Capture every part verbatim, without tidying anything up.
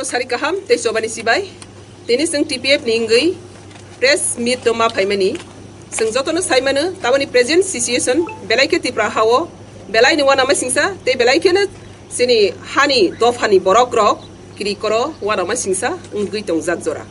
Sari kaham tei chobani sibai. Tini chwng T P F ni wngwi press meet o ma phaimani. Chwng jotono sai mano, taboni present situation belai khe Tipra hao belai ni uanama singsa tei belai kheno chini hani dophani borok rok kiri koro uanama singsa wngwi tongjak jora.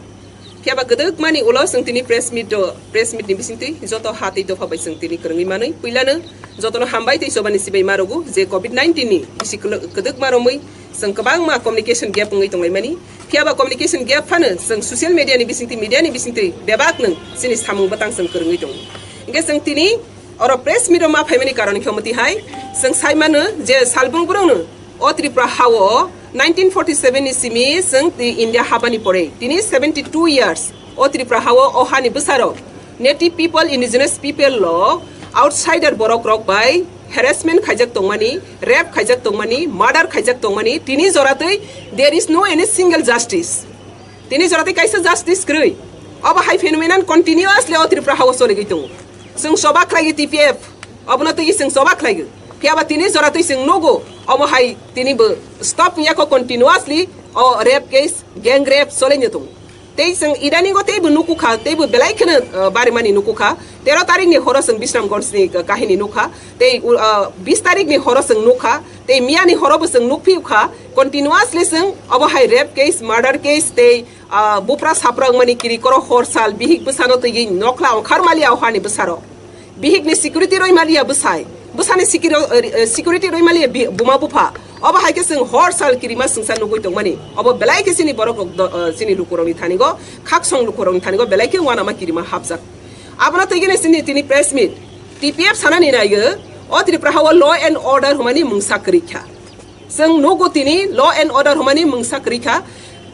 Phiya ba kwdwkmani ulo chwng tini press meet o, press meet ni bisingtwi joto ha tei dopha bai chwng tini kwrwngwi manwi puilano jotono hambai tei chobani sibai ma rwgo je covid nineteen ni bisi kwlw-, kwdwkma romwi chwng kwbangma communication gap wngwi tonglaimani. Phiya ba communication gap phano chwng social media ni bisingtwi, media ni bisingtwi bebak nwng chini samung bwtang chwng kwrwngwi tongo. Hinkhe chwng tini oro press meet o ma phaimani karon khe omo twi hai, chwng sai mano je salbung borokno o Tripura hao nineteen forty seven ni simi chwng twi India habani pore tini seventy two years o Tripura hao o hani bwsarok native people, indigenous people rok outsider borok rok bai harassment khaijak tongmani, rape khaijak tongmani, murder khaijak tongmani, tini joratwi there is no any single justice. Tini joratwi kaisa justice kwrwi. Obo hai phenomenon continuously o Tripura hao choligwi tongo. Chwng choba khlaigwi T P F, obono twi chwng choba khlaigwi. Phiya ba tini joratwi chwng nugo, omo hai tini bo stop wngya kho continuously o rape case, gang rape cholaino tongo. Tei chwng idaningo teibo nukukha, teibo belai kheno, uh, barimani nukukha. Tero tarikni horo chwng Bisramganj ni kahini nukha. Tei, uh, bis tarikni horo chwng nukha. Tei miyani horo bo chwng nukphiukha. Continuously chwng obo hai rape case, murder case tei, uh, bupra sapra wngmani kiri koro hor sal bihik bwsano twiwi nokla ongkhar maliya o hani bwsarok. Bihikni security roi maliya bwsai. Bwsani security, eh, eh, security roi maliya bi-, buma bupha. Obo hai khe chwng hor sal kirima swngsa nugwi tongmani. Obo belai khe chini borok rok do-, eh, chini lukurokni thanigo, khaksong lukurokni thanigo belai khe uanama kirima hapjak. Abono twi gini chini tini press meet. T P F sanani naigo, o Tripura hao law and order hwnmani mungsa kwrwi kha. Chwng nugo tini law and order hwnmani mungsa kwrwi kha.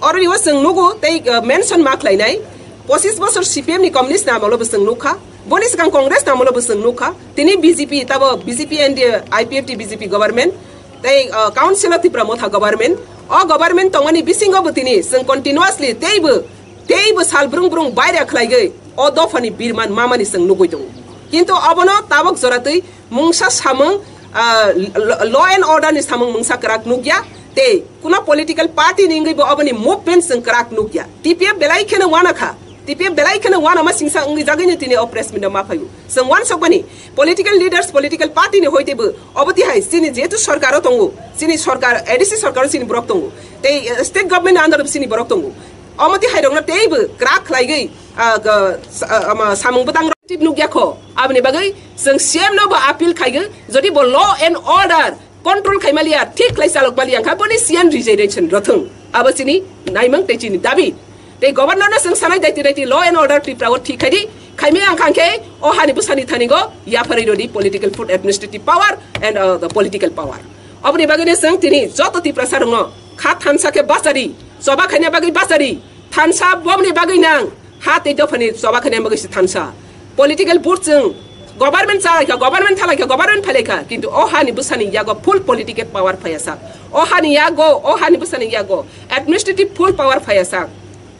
Oroni o chwng nugo tei, uh, mention ma khlainai. Pochis bosor C P M ni communist ni amolo bo chwng nukha. Boni swkang Congress ni amolo bo chwng nukha. Tini B J P, tabo B J P N D A, I P F T B J P government, tei, uh, Council of Tipra Motha government. O government tongmani bisingo bo tini chwng continuously teibo, teibo sal brung brung baira khlaigwi o dophani birman mamani chwng nugwi tongo. Kintu obono tabok joratwi mungsa samung, ah, lo-, law and order ni samung mungsa kwrak nukya, tei kuno political party ni wngwi bo oboni movement chwng kwrak nukya. T P F belai kheno uanakha, T P F belai kheno uanama singsa wngwi jagwino tini o press meet o ma phaio. Chwng uansukmani political leaders, political party ni hoite bo obo tihai chini jehetu sorkar o tongo, chini sorkar, A D C sorkar o chini borok tongo, tei, eh, state government ni under o chini borok tongo. Omo tihai rokno teibo kwrak khlaigwi, ah, ga-, sa-, ah, ama samung bwtang tip nukya kho. Aboni bagwi chwng C M no bo appeal khaigwi, jodi bo law and order control khaimaliya, thik khlai chalokmaliya wngkha, boni C M resignation rwthwng. Abo chini naimang tei chini dabi. Tei governor no chwng sanai daiti daiti law and order Tripura o thik khaidi, khaimaya wngkha khe o hani bwsani thanigo yapharwi rodi political full administrative power and, uh, the political power. Oboni bagwi no chwng tini joto Tiprasa rokno kha thansa khe bachari, choba khaina bagwi bachari, thansa bomni bagwi nang, ha tei dophani choba khaina bagwi se thansa. Political vote chwng government chalaikha, government thalaikha, government phailaikha, kintu o hani bwsani yago full political power phaiya sak. O hani yago, o hani bwsani yago administrative full power phaiya sak.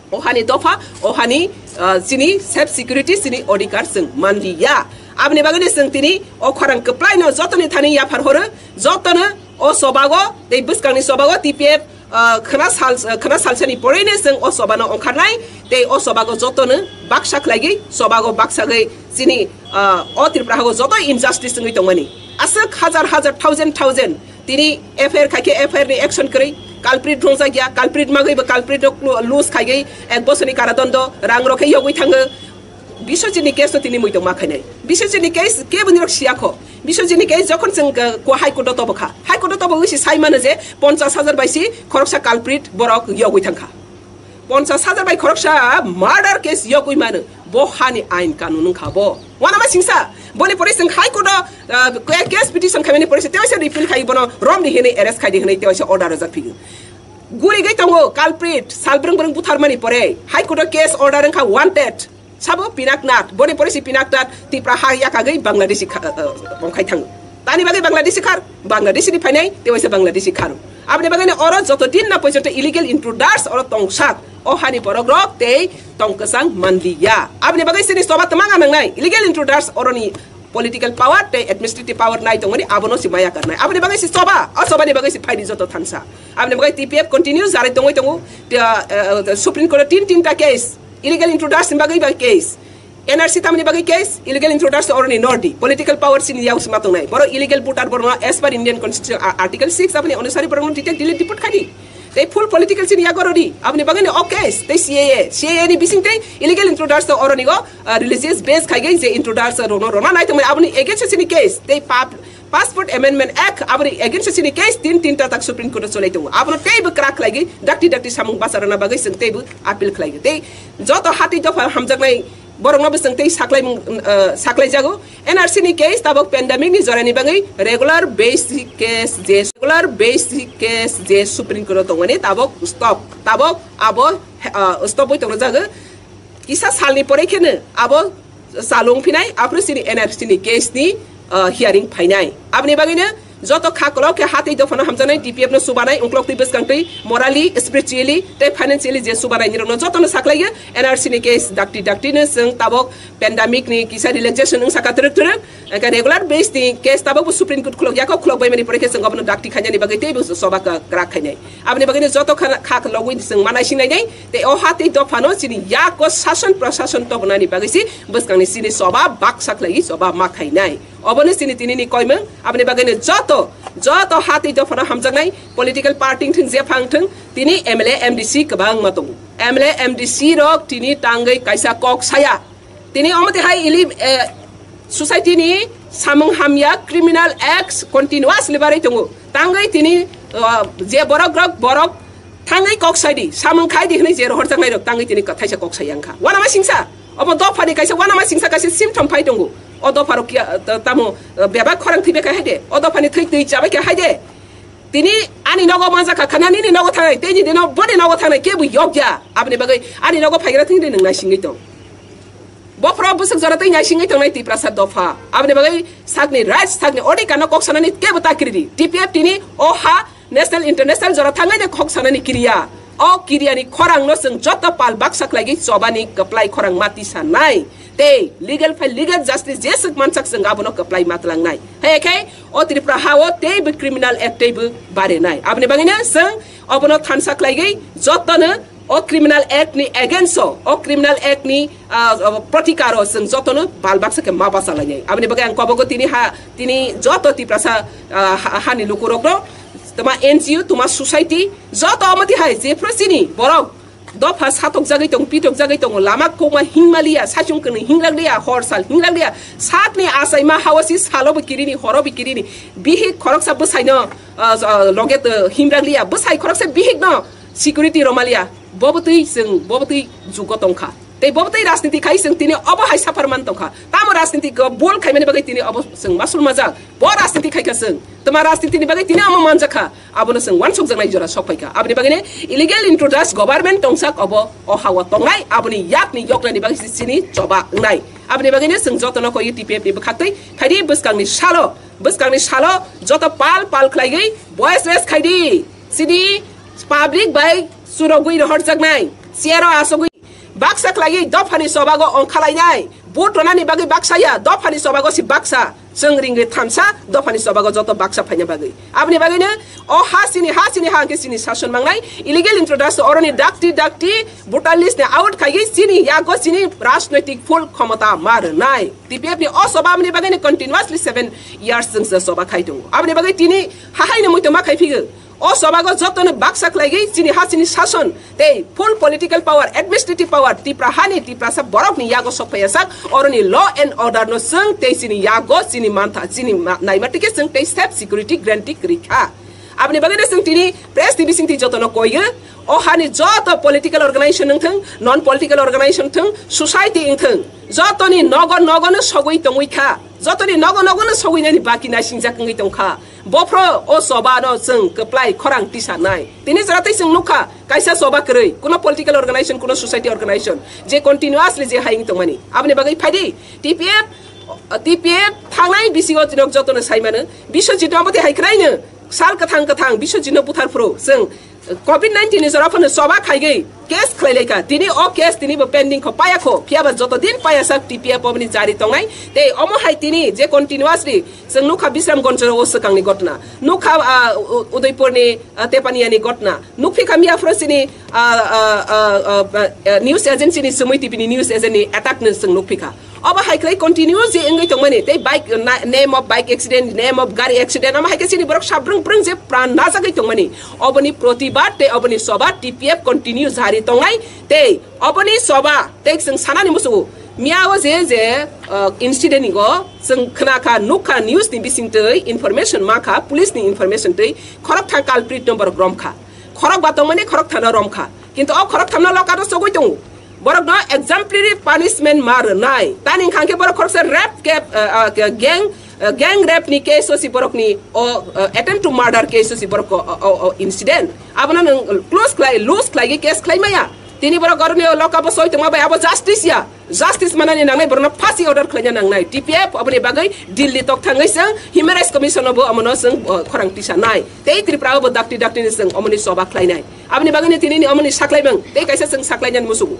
O hani dopha, o hani, ah, chini self security, chini odhikar chwng manliya. Aboni bagwi no chwng tini o khorang kwplaino jotoni thani yaphar horo, jotono o chobago tei bwskangni chobago T P F ah, khwna sal, khwna salsani porino chwng o chobano ongkharnai, tei o chobago jotono baksa khlaigwi, chobago baksagwi chini, ah, o Tripura hago joto injustice wngwi tongmani. Aswk hajar hajar, thousand thousand, tini F I R khaikhe F I R ni action kwrwi, culprit rwngjakya, culprit magwi bo culprit rok lo-, loose khaigwi ek bosorni karadondo, rang rok khe yogwi thango. Biswajit ni case no tini muitok ma khainai. Biswajit ni case kebo nirok siya kho. Biswajit ni case jokhon chwng, uh, ko High Court o tobo kha. High Court o tobo wngwi si sai mano je ponchas hajar bai si khoroksa culprit borok yogwi thang kha. Ponchas hajar bai khoroksa murder case yogwi mano. Bo hani ain kanun wng kha bo. Wanama singsa. Boni pore chwng High Court o, uh, case petition khaimani pore se tewaisa repeal khai bono romdi hinwi arrest khaidi hinwi tewaisa order rwjak phigo. Gurigwi tongo culprit, sal brwng brwng butharmani pore High Court o case order wng kha wanted. Sabo Pinaknath, boni pore si Pinaknath Tipra ha yakagwi Bangladeshi kha-, uh, uh, bongkhai thango. Tani bagwi Bangladeshi khar, Bangladeshi ni phainai, tewaisa Bangladeshi kharo. Aboni bagwi ni oro joto din na poichonto illegal intruders oro tongsak, o hani borok rok tei tong kwchang manliya. Aboni bagwi sini soba twmang nangnai, illegal intruders oroni political power tei administrative power nai tongmani abono si maya karnai. Aboni bagwi si choba, o chobani bagwi si phaidi joto thansa. Aboni bagwi T P F continue jarai tongwi tongo. Te, ah, ah, Supreme Court o tin tinta case, illegal intruders ni bagwi ba case, N R C tamni bagwi case, illegal intruders oroni nordi, political power sini yausima tongnai. Boro illegal voter borno as per Indian Constitution, ah, Article six aboni onusari borno detect delete deport khadi. Tei full political sini yagorodi, aboni bagwi ni o case, tei C A A, C A A ni bising tei illegal intruders to oroni go, ah, religious base khaigai je intruders rono rona nai tongmani aboni against sini case, tei pap-, Passport Amendment Act aboni against sini case tin tinta tak Supreme Court o cholai tongo. Abono teibo krak khlaigwi dakti dakti samung bacharana bagwi chwng teibo appeal khlaigwi. Tei joto hati dopha hamjaknai borokno bo chwng tei saklaimung, uh, saklaijago. N R C ni case tabok pandemic ni jorani bagwi regular basic case je, regular basic case je Supreme Court o tongmani tabok stop. Tabok abo, uh, stop oi tongjago. Kisa salni pore kheno abo chalung phinai, aphuru chini N R C ni case ni, uh, hearing phainai. Aboni bagwino joto kha kolok khe hatwi dophano hamjaknai, T P F no subanai, ungklok twi bwskang twi, morally, spiritually tei financially je subanai nirokno jotono saklaio. N R C ni case dakti dakti no chwng tabok pandemic ni kisa relaxation wngsa kha twrwk twrwk. Engkhe regular base ni case tabok bo Supreme Court khulok yako, khulok bai mani pore khe chwng abono dakti khainani bagwi teibo choba kwrak khainai. Aboni bagwino joto kha, kha logwi chwng ma naising nainai, tei o hatwi dophano chini yako sason prasason tobonani bagwi si bwskangni chini choba baksa khlaiwi choba ma khainai. Obono chini tinini koimung, aboni bagwino joto, joto hatwi dophano hamjaknai political party wngthung, jepha wngthung, tini M L A, M D C kwbangma tongo. M L A, M D C rok tini tangwi kaisa kok saya. Tini omo twi hai ili, eh, society ni samung hamya criminal acts continuously barai tongo. Tangwi tini, eh, je borok rok borok thangwi kok sai di, samung khai di hwnwi je rohorjaknai rok tangwi tini kwthaisa kok sai yang kha. Wanama singsa, omo dopha ni kaisa wanama singsa kaisa symptom phai tongo. O dopha rok kiya, ta-, tamo, eh, bebak khorang thwi bai kha hai de. O dopha ni thwi twi chabai kha hai de. Tini ani nogo manjak kha, khana nini nogo thangnai, tei nini no boni nogo thangnai, kebo yok ya. Aboni bagwi ani nogo phaigra thwngwi nwng naisingwi tong. Bophoro bwswk jora tei naisingwi tongnai Tiprasa dopha. Aboni bagwi sakni right, sakni odhikar no kok sanani kebo ta kiridi. T P F tini o ha national international jora thangwi de kok sanani kiriya. O kiriyani khorang no chwng joto pal baksa khlaigwi chobani kwplai khorang mati sanai. Tei legal file, legal justice jeswk mansak chwng abono kwplai matlangnai. Hai khe o Tripura ha o teibo criminal act teibo barenai. Aboni bagwino chwng obono thansa khlaigwi jotono o criminal act ni against o, o criminal act ni, ah, ah, protikaro chwng jotono bal baksa khe ma bachalainai. Aboni bagwi ang kobogo tini ha, tini joto Tiprasa, ah, ha, hani lukurokno, toma N G O, toma society, joto omo twi hai jephru chini borok dopha satokjagwi tongo, pitokjagwi tongo, lama kokma hingmaliya, sachung kwrwng hinglakliya, hor sal hinglakliya, sakni achaima hao si salo bo kirini, horo bo kirini, bihik khoroksa bwsaino, ah, ah, loge, ah, himrakliya, bwsai khoroksa bihikno security romaliya, bobo twi chwng, bobo twi jugo tongkha. Tei bobo twi rajniti khai chwng tini obo hai suffer man tongkha. Tamo rajniti ko bol khaimani bagwi tini obo chwng masul majak. Bo rajniti khaikha chwng. Toma rajnitini bagwi tini omo manjakha. Abono chwng wansukjaknai jora sok phaikha. Aboni bagwino illegal intruders government tongsak obo o hao tongnai. Aboni yakni yoknani bagwi si chini choba wngnai. Aboni bagwino chwng jotono koi T P F ni bwkhaktwi khaidi bwskangni salo. Bwskangni salo joto pal pal khlaigwi voice raise khaidi. Chini public bai churogwi rohorjaknai. Chair o asogwi baksa khlaiwi dophani chobago ongkhalainai. Vote ronani bagwi baksa ya, dophani chobago si baksa. Chwng ringwi thansa, dophani chobago joto baksa phaina bagwi. Aboni bagwino o ha chini, ha chini ha hwnkhe chini sason mangnai. Illegal intruders oroni dakti dakti voter list ni out khaigwi chini yago chini rajnoitik full khomota ma rwnai. T P F ni o choba aboni bagwino continuously seven years chwng se choba khai tongo. Aboni bagwi tini hahaino muitu ma khai phigo. O chobago jotono baksa khlaigwi chini ha chini sason tei full political power, administrative power Tipra hani Tiprasa borokni yago sok phaiya sak, oroni law and order no chwng tei chini yago chini mantha, chini ma-, naima tike chwng tei safe security guarantee kwrwi kha. Aboni bagwino chwng tini press ni bisingtwi jotono koiyo, o hani joto political organization wngthwng, non political organization wngthwng, society wngthwng, jotoni nogo nogo no sogwi tongwi kha, jotoni nogo nogo no sogwinani baki naisingjak wngwi tongkha. Bophro o choba no chwng kwplai khorang tisanai. Tini jora tei chwng nukha, kaisa choba kwrwi, kuno political organization, kuno society organization, je continuously je hayung tongmani. Aboni bagwi phaidi, T P F, T P F thangnai bisingo tinok jotono saimano, Biswajit no omo tei hai khwlaino, sal kwthang kwthang Biswajit no buthar phuru, chwng Covid nineteen ni jora phano choba khaigwi case khlailaikha. Tini o case tini bo pending kho, paya kho. Phiya ba joto din paya sak T P F oboni jari tongnai. Tei omo hai tini je continuously chwng nukha Bisramganj o swkangni gotna. Nukha, ah, U-, Udaipurni, ah, Tepaniani gotna. Nukphi kha miya phoro chini, ah, ah, ah, ah, ah, news agency ni Sumui T V ni news agent ni attack no chwng nukphi kha. Obo hai khlai continue je wngwi tongmani, tei bike, na-, name of bike accident, name of gari accident, omo hai khe chini borok sabrung brung je pran najagwi tongmani. Oboni protibad tei oboni choba T P F continue jari tongnai, tei oboni choba tei chwng sanani muchungo. Miya o je, je, uh, incident ni go chwng khna kha, nuk kha, news ni bising twi information ma kha, police ni information twi khorok thang culprit no borok rom kha. Khorok ba tongmani khorok thano rom kha. Kintu o khorok thamno loka do sogwi tongo. Borokno exemplary punishment ma rwnai. Tani wngkha khe borok khoroksa rape ke, uh, uh, ke gang, uh, gang rape ni case o si borokni o, uh, attempt to murder case o si borok o, o, o, o incident. Abono nwng close khlai, loose khlai case khlai maya. Tini borok oroni o loka bo soi tongma bai abo justice ya. Justice manani nangnai borokno phasi order khlaina nangnai. T P F oboni bagwi Delhi tok thangwi chwng Human Rights Commission o bo omono chwng, uh, khorang tisa nai. Tei Tripura o bo dakti dakti ni chwng omoni choba khlainai. Aboni bagwi ni tini ni omoni saklaibang tei kaisa chwng saklainani musugo.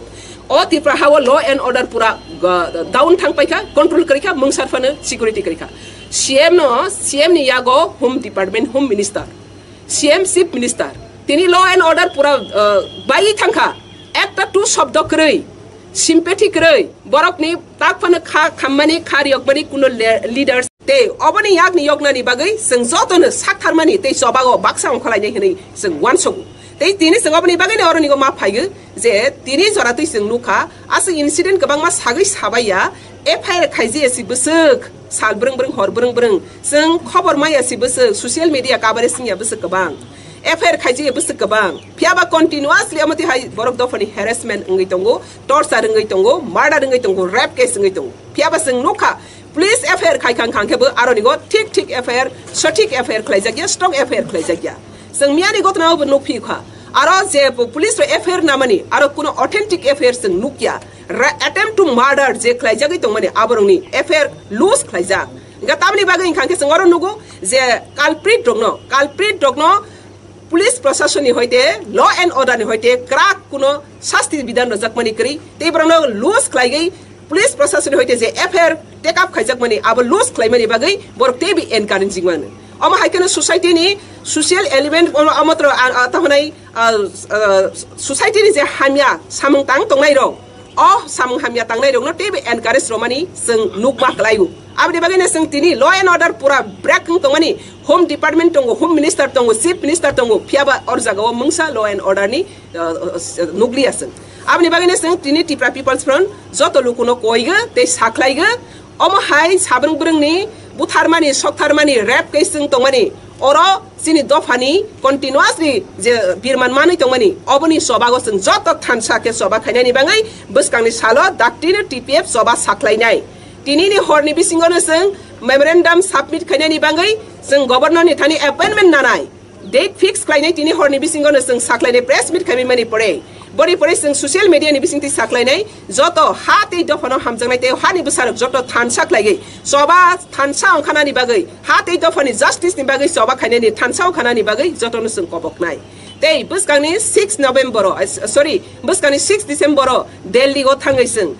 O Tripura ha o law and order pura, uh, down thang paikha, control kwrwikha, mungsar phano security kwrwikha. C M no, C M ni yago Home Department, Home Minister, C M Chief Minister, tini law and order pura, uh, baiwi thangkha. Ekta tu shobdo kwrwi, sympathy kwrwi, borokni tak phano kha khammani, kha riyokmani kuno le-, leaders. Tei oboni yakni yoknani bagwi chwng jotono saktharmani tei chobago baksa ongkholainai hwnwi chwng uansugo. Tei tini chwng oboni bagwino oronigo ma phaigo je tini joratwi chwng nukha, aswk incident kwbangma sagwi sabaiya, F I R khaijaya si bwswk, sal brwng brwng, hor brwng brwng, chwng khobor maya si bwswk, social media coverage wngya bwswk kwbang, F I R khaijaya bwswk kwbang. Phiyaba continuously omo twi hai borok dophani harassment wngwi tongo, torture wngwi tongo, murder wngwi tongo, rape case wngwi tongo. Phiyaba chwng nukha, police F I R khai khang khang khe bo aroni go thik thik F I R, sothik F I R khlaijak ya, strong F I R khlaijak ya. Chwng miyani gotna bo nukphi kha. Aro je po-, police rok F I R namani, aro kuno authentic F I R chwng nukya. Ra-, attempt to murder je khlaijagwi tongmani, aborokni F I R loose khlaijak. Hingkha tamni bagwi hingkha khe chwng oro nugo je culprit rokno, culprit rokno police prasasonni hoite, law and order ni hoite kwrak kuno sasti bidhan rwjakmani kwrwi, tei borokno loose khlaigwi police prasasonni hoite je F I R take up khaijakmani abo loose khlaimani bagwi borok teibo encouraging mano. Omo hai kheno society ni social element omo, omo tro, a, a, ta hwnai, a, a, society ni je hamya samung tang tongnai rok, o samung hamya tangnai rokno teibo encourage romani chwng nukma kwlaio. Aboni bagwino chwng tini law and order pura break wng tongmani, Home Department tongo, Home Minister tongo, Chief Minister tongo, phiyaba or jagao mungsa law and order ni, uh, uh, nukliya chwng. Aboni bagwino chwng tini Tripura People's Front joto lukuno koigo tei sakhlaigo, omo hai sabrung brungni butharmani, soktharmani, rape case chwng tongmani, oro chini dophani continuously je birman manwi tongmani, oboni chobago chwng joto thansa khe choba khainani bagwi bwskangni salo daktino T P F choba sakhlainai. Tinini horni bisingono chwng memorandum submit khainani bagwi chwng governor ni thani appointment nanai. Date fix khlainai tini horni bisingono chwng sakhlainai press meet khaimani pore. Boni pore chwng social media ni bisingtwi sakhlainai joto ha tei dophano hamjaknai tei hani bwsarok joto thansa khlaigwi choba thansa ongkhanani bagwi, ha tei dophani justice ni bagwi choba khainani thansa ongkhanani bagwi jotono chwng koboknai. Tei bwskangni six November o, eh, sorry, bwskangni six December o Delhi o thangwi chwng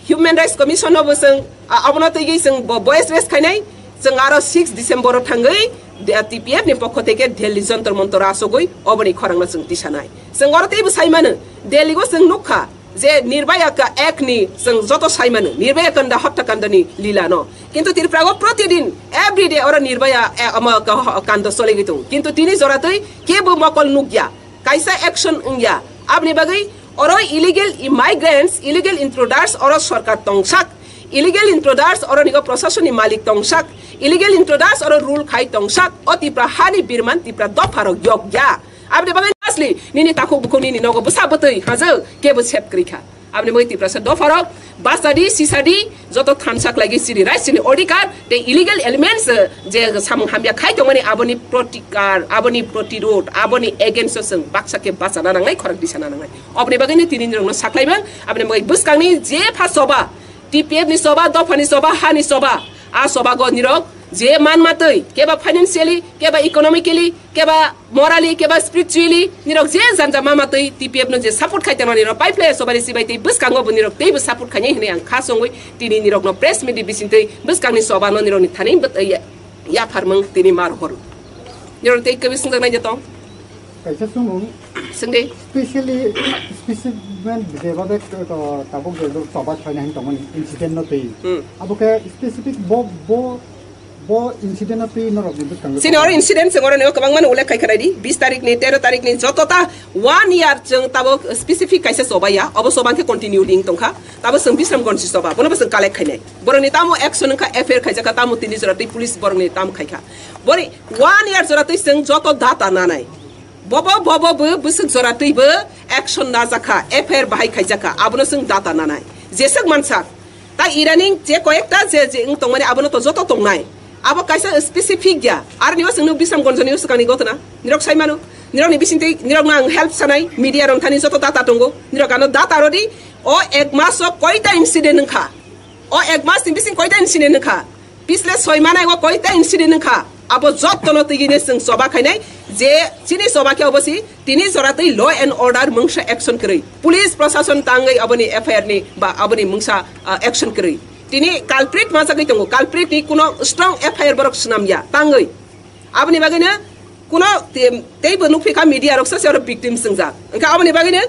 Human Rights Commission no bo chwng, a, abono twiwi chwng bo voice raise khainai, chwng aro six December o thangwi de-, T P F ni pokho theke Delhi Jantar Mantar asogwi oboni khorangno chwng tisanai. Chwng oro teibo sai mano, Delhi o chwng nukha je Nirbhaya ka ek ni chwng joto sai mano, Nirbhaya kanda, hotya kanda ni lila no. Kintu Tripura o protidin, every day oro Nirbhaya, eh, omo ka-, kanda soligwi tongo. Kintu tini joratwi kebo mokol nukya. Kaisa action wngya. Aboni bagwi oro illegal immigrants, illegal intruders oro sorkar tongsak, illegal intruders oro nigo prosasoni malik tongsak, illegal intruders oro rule khai tongsak, o Tipra hani birman Tipra dopharok yokya. Aboni bagwi asli nini takhuk bukhuk nini nogo bwsa bwtwi hajak kebo sep kwrwi kha. Aboni bagwi Tiprasa dopharok bachadi, sisadi, joto thansa khlaigwi chini right, chini odhikar, tei illegal elements, eh, je samung hamya khai tongmani, aboni protikar, aboni protirod, aboni against o chwng baksa khe bachana nangnai, khorang tisana nangnai. Oboni bagwino tini nirokno saklaimang, aboni bagwi bwskangni jepha choba, T P F ni choba, dophani choba, hani choba, a chobago nirok Je man matwi, keba financially, keba economically, keba morally, keba spiritually, nirok je janja ma matwi T P F no je support khai tongmani rok pai phlai sobari sibai tei bwskango bo nirok teibo support khainai hinwi ang kha songwi tini nirok no press meet ni bisingtwi bwskangni soba no nirok ni thani bwt-, ya, yapharmung tini mar hor. Nirok tei kebising nai je tong. Kaisa sumung. Sengdi. Specially, specimen je babe, uh, tabuk je dur toba chhoina hin tongmani incident no tei. Hmm. Abo khe specific bo, bo, bo incident no tei norok ni bwskango. Sini oro incident se oro ni kwbang mani ullekh khai khwlai di. Bis tarik ni, tero tarik ni joto ta one year chwng tabuk specific kaisa choba ya. Obo choba khe continue ding tongkha. Tabuk chwng Bisramganj si choba. Bono bo chwng collect khainai. Borok ni tamo action wngkha, F I R khaijak kha, tamo tini jora tei police borok ni tamo khaikha. Bori one year jora tei chwng joto data nanai. Bobo, bobo, bo, bwswk jora twi bo action najakha, F I R bahai khaijakha, abono chwng data nanai. Jeswk mansak, ta iraning je koyekta je, je wng tongmani abono to joto tongnai. Abo kaisa specific ya. Aroni o chwngno Bisramganj ni o swkangni gotona. Nirok sai mano. Nirokni bisingtwi, nirokno ang help sanai, media rok thani joto data tongo. Nirok ano data rodi, o ek mas o koita incident wngkha. O ek mas ni bising koita incident wngkha. Pisle soi manai o koita incident wngkha. Abo jottono twiwi ne chwng choba khainai je chini choba khe obo si tini jora twi law and order mungsa action kwrwi. Police prosason tangwi aboni F I R ni ba aboni mungsa, ah, action kwrwi. Tini culprit majagwi tongo. Culprit ni kuno strong F I R borok swnam ya tangwi. Aboni bagwino kuno te-, teibo nukphi kha media rok se oro victim swngjak. Wngkha aboni bagwino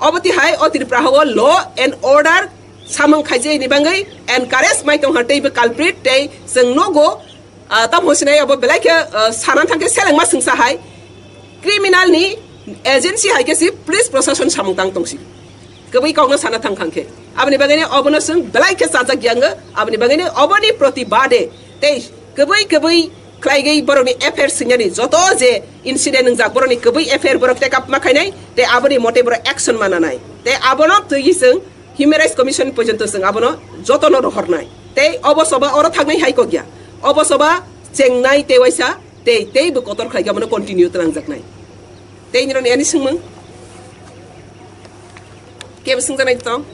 obo tihai o Tripura o law and order samung khaijai ni bagwi encourage mai tongkha teibo culprit tei chwng nogo, ah, tamo sinai obo belai khe, ah, sana thangkhe selengma swngsa hai criminal ni agency hai khe si police prosason samung tang tongsi. Kwbwi kokno sana thang khang khe. Aboni bagwino obono chwng belai khe chajak yango. Aboni bagwino oboni protibade tei kwbwi kwbwi khlaigwi borokni F I R swngnani joto je incident wngjak borokni kwbwi F I R borok take up ma khainai tei aboni mote borok action ma nanai. Tei abono twiwi chwng Human Rights Commission porjonto chwng abono jotono rohornai. Tei obo soba oro thaknai hai kokya. Obo soba chengnai tei waisa tei teibo kotor khlaikhe abono continue twlangjaknai. Tei nirokni ani swngmung? Kebo swngjaknai tong?